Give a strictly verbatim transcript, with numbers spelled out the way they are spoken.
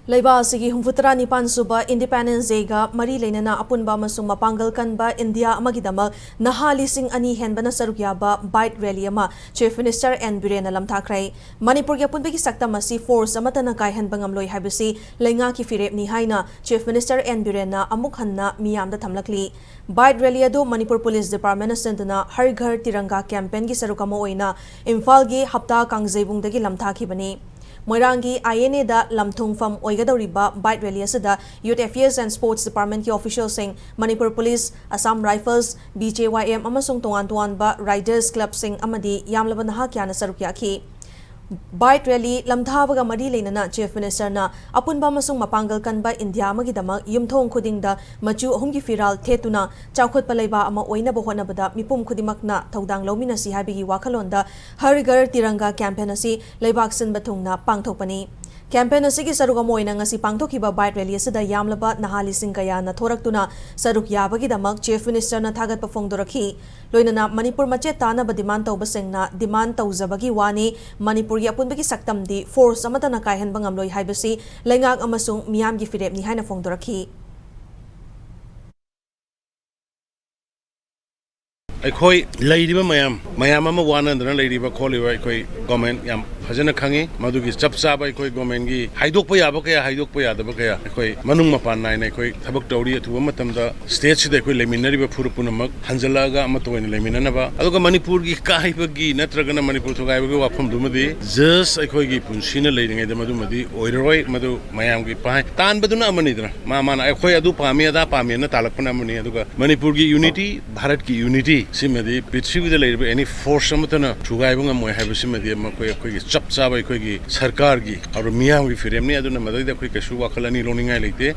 ꯂꯩꯕꯥꯛ ꯑꯁꯤꯒꯤ ꯍꯨꯝꯐꯨꯇꯔꯥ ꯅꯤꯄꯥꯟ ꯁꯨꯕ Independence Day ꯒ ꯃꯔꯤ ꯂꯩꯅꯅ ꯑꯄꯨꯟꯕ ꯑꯃꯁꯨꯡ ꯃꯄꯥꯡꯒꯜ ꯀꯟꯕ ꯏꯟꯗꯤꯌꯥ ꯑꯃꯒꯤꯗꯃꯛ ꯅꯍꯥ ꯂꯤꯁꯤꯡ ꯑꯅꯤ ꯍꯦꯟꯕꯅ ꯁꯔꯨꯛ ꯌꯥꯕ bike rally ꯑꯃ Chief Minister N ꯕꯤꯔꯦꯟꯅ ꯂꯝꯊꯥꯈ꯭ꯔꯦ꯫ ꯃꯅꯤꯄꯨꯔꯒꯤ ꯑꯄꯨꯟꯕꯒꯤ ꯁꯛꯇꯝ ꯑꯁꯤ force ꯑꯃꯠꯇꯅ ꯀꯥꯏꯍꯟꯕ ꯉꯝꯂꯣꯏ ꯍꯥꯏꯕꯁꯤ ꯂꯩꯉꯥꯛꯀꯤ ꯐꯤꯔꯦꯞꯅꯤ ꯍꯥꯏꯅ Chief Minister N ꯕꯤꯔꯦꯟꯅ ꯑꯃꯨꯛ ꯍꯟꯅ ꯃꯤꯌꯥꯝꯗ ꯊꯝꯂꯛꯂꯤ꯫ Bike rally ꯑꯗꯨ ꯃꯅꯤꯄꯨꯔ Police Department ꯅ ꯁꯤꯟꯗꯨꯅ ꯍꯔ ꯘꯔ ꯇꯤꯔꯪꯒꯥ campaign ꯒꯤ ꯁꯔꯨꯛ ꯑꯃ ꯑꯣꯏꯅ ꯏꯝꯐꯥꯜꯒꯤ ꯍꯞꯇꯥ ꯀꯥꯡꯖꯩꯕꯨꯡꯗꯒꯤ ꯂꯝꯊꯥꯈꯤꯕꯅꯤ꯫ ꯃꯣꯏꯔꯥꯡꯒꯤ I N A the ꯂꯝꯊꯨꯡꯐꯝ ꯑꯣꯏꯒꯗꯧꯔꯤꯕ bike rally ꯑꯁꯤꯗ Youth Affairs and Sports Department ꯀꯤ official ꯁꯤꯡ, Manipur Police, Assam Rifles, B J Y M ꯑꯃꯁꯨꯡ ꯇꯣꯉꯥꯟ ꯇꯣꯉꯥꯟꯕ riders club ꯁꯤꯡ ꯑꯃꯗꯤ ꯌꯥꯝꯂꯕ ꯅꯍꯥ ꯀꯌꯥꯅ ꯁꯔꯨꯛ ꯌꯥꯈꯤ꯫ Bike rally ꯂꯝꯊꯥꯕꯒ ꯃꯔꯤ ꯂꯩꯅꯅ Chief Minister ꯅ ꯑꯄꯨꯟꯕ ꯑꯃꯁꯨꯡ ꯃꯄꯥꯡꯒꯜ ꯀꯟꯕ ꯏꯟꯗꯤꯌꯥ ꯑꯃꯒꯤꯗꯃꯛ ꯌꯨꯝꯊꯣꯡ ꯈꯨꯗꯤꯡꯗ ꯃꯆꯨ ꯑꯍꯨꯝꯒꯤ ꯐꯤꯔꯥꯜ ꯊꯦꯠꯇꯨꯅ ꯆꯥꯎꯈꯠꯄ ꯂꯩꯕꯥꯛ ꯑꯃ ꯑꯣꯏꯅꯕ ꯍꯣꯠꯅꯕꯗ ꯃꯤꯄꯨꯝ ꯈꯨꯗꯤꯡꯃꯛꯅ ꯊꯧꯗꯥꯡ ꯂꯧꯃꯤꯟꯅꯁꯤ ꯍꯥꯏꯕꯒꯤ ꯋꯥꯈꯜꯂꯣꯟꯗ ꯍꯔ ꯘꯔ ꯇꯤꯔꯪꯒꯥ campaign ꯑꯁꯤ ꯂꯩꯕꯥꯛ ꯁꯤꯟꯕ ꯊꯨꯡꯅ ꯄꯥꯡꯊꯣꯛꯄꯅꯤ꯫ Campaign ꯑꯁꯤꯒꯤ ꯁꯔꯨꯛ ꯑꯃ ꯑꯣꯏꯅ ꯉꯁꯤ ꯄꯥꯡꯊꯣꯛꯈꯤꯕ bike rally ꯑꯁꯤꯗ ꯌꯥꯝꯂꯕ ꯅꯍꯥ ꯂꯤꯁꯤꯡ ꯀꯌꯥꯅ ꯊꯣꯔꯛꯇꯨꯅ ꯁꯔꯨꯛ ꯌꯥꯕꯒꯤꯗꯃꯛ Chief Minister ꯅ ꯊꯥꯒꯠꯄ ꯐꯣꯡꯗꯣꯔꯛꯈꯤ꯫ ꯂꯣꯏꯅꯅ ꯃꯅꯤꯄꯨꯔ ꯃꯆꯦꯠ ꯇꯥꯅꯕ demand ꯇꯧꯕꯁꯤꯡꯅ demand ꯇꯧꯖꯕꯒꯤ ꯋꯥꯅꯤ, ꯃꯅꯤꯄꯨꯔꯒꯤ ꯑꯄꯨꯟꯕꯒꯤ ꯁꯛꯇꯝꯗꯤ force ꯑꯃꯠꯇꯅ ꯀꯥꯏꯍꯟꯕ ꯉꯝꯂꯣꯏ ꯍꯥꯏꯕꯁꯤ ꯂꯩꯉꯥꯛ ꯑꯃꯁꯨꯡ ꯃꯤꯌꯥꯝꯒꯤ ꯐꯤꯔꯦꯞꯅꯤ ꯍꯥꯏꯅ ꯐꯣꯡꯗꯣꯔꯛꯈꯤ꯫ ꯑꯩꯈꯣꯏ ꯂꯩꯔꯤꯕ ꯃꯌꯥꯝ, ꯃꯌꯥꯝ ꯑꯃ ꯋꯥꯅꯗꯅ ꯂꯩꯔꯤꯕ ꯈꯣꯠꯂꯤꯕ ꯑꯩꯈꯣꯏ government ꯌꯥꯝ ꯐꯖꯅ ꯈꯪꯉꯤ꯫ ꯃꯗꯨꯒꯤ ꯆꯞ ꯆꯥꯕ ꯑꯩꯈꯣꯏ government ꯀꯤ ꯍꯥꯏꯗꯣꯛꯄ ꯌꯥꯕ ꯀꯌꯥ, ꯍꯥꯏꯗꯣꯛꯄ ꯌꯥꯗꯕ ꯀꯌꯥ ꯑꯩꯈꯣꯏ ꯃꯅꯨꯡ ꯃꯄꯥꯟ ꯅꯥꯏꯅ ꯑꯩꯈꯣꯏ ꯊꯕꯛ ꯇꯧꯔꯤ꯫ ꯑꯊꯨꯕ ꯃꯇꯝꯗ state ꯁꯤꯗ ꯑꯩꯈꯣꯏ ꯂꯩꯃꯤꯟꯅꯔꯤꯕ ꯐꯨꯔꯨꯞ ꯄꯨꯝꯅꯃꯛ ꯍꯟꯖꯜꯂꯛꯑꯒ ꯑꯃꯠꯇ ꯑꯣꯏꯅ ꯂꯩꯃꯤꯟꯅꯅꯕ, ꯑꯗꯨꯒ ꯃꯅꯤꯄꯨꯔꯒꯤ ꯀꯥꯏꯕꯒꯤ ꯅꯠꯇ꯭ꯔꯒꯅ ꯃꯅꯤꯄꯨꯔ ꯊꯨꯒꯥꯏꯕꯒꯤ ꯋꯥꯐꯝꯗꯨꯃꯗꯤ just ꯑꯩꯈꯣꯏꯒꯤ ꯄꯨꯟꯁꯤꯅ ꯂꯩꯔꯤꯉꯩꯗ ꯃꯗꯨꯃꯗꯤ ꯑꯣꯏꯔꯔꯣꯏ꯫ ꯃꯗꯨ ꯃꯌꯥꯝꯒꯤ ꯄꯥꯏ ꯇꯥꯟꯕꯗꯨꯅ ꯑꯃꯅꯤꯗꯅ, ꯃꯥ ꯃꯥꯅ ꯑꯩꯈꯣꯏ ꯑꯗꯨ ꯄꯥꯝꯃꯤ ꯑꯗꯥ ꯄꯥꯝꯃꯤ ꯑꯅ ꯇꯥꯜꯂꯛꯄꯅ ꯑꯃꯅꯤ, ꯑꯗꯨꯒ ꯃꯅꯤꯄꯨꯔꯒꯤ unity, ꯚꯥꯔꯠꯀꯤ unity ꯁꯤꯃꯗꯤ ꯄ꯭ꯔꯤꯊꯤꯕꯤꯗ ꯂꯩꯔꯤꯕ any force ꯑꯃꯠꯇꯅ ꯊꯨꯒꯥꯏꯕ ꯉꯝꯃꯣꯏ ꯍꯥꯏꯕꯁꯤꯃꯗꯤ ꯑꯩꯈꯣꯏ, ꯑꯩꯈꯣꯏꯒꯤ ꯆꯞ ꯆꯥꯕ ꯑꯩꯈꯣꯏꯒꯤ ꯁꯔꯀꯥꯔꯒꯤ ꯑꯗꯨꯒ ꯃꯤꯌꯥꯝꯒꯤ ꯐꯤꯔꯦꯞꯅꯤ꯫ ꯑꯗꯨꯅ ꯃꯗꯩꯗ ꯑꯩꯈꯣꯏ ꯀꯩꯁꯨ ꯋꯥꯈꯜ ꯑꯅꯤ ꯂꯧꯅꯤꯡꯉꯥꯏ ꯂꯩꯇꯦ꯫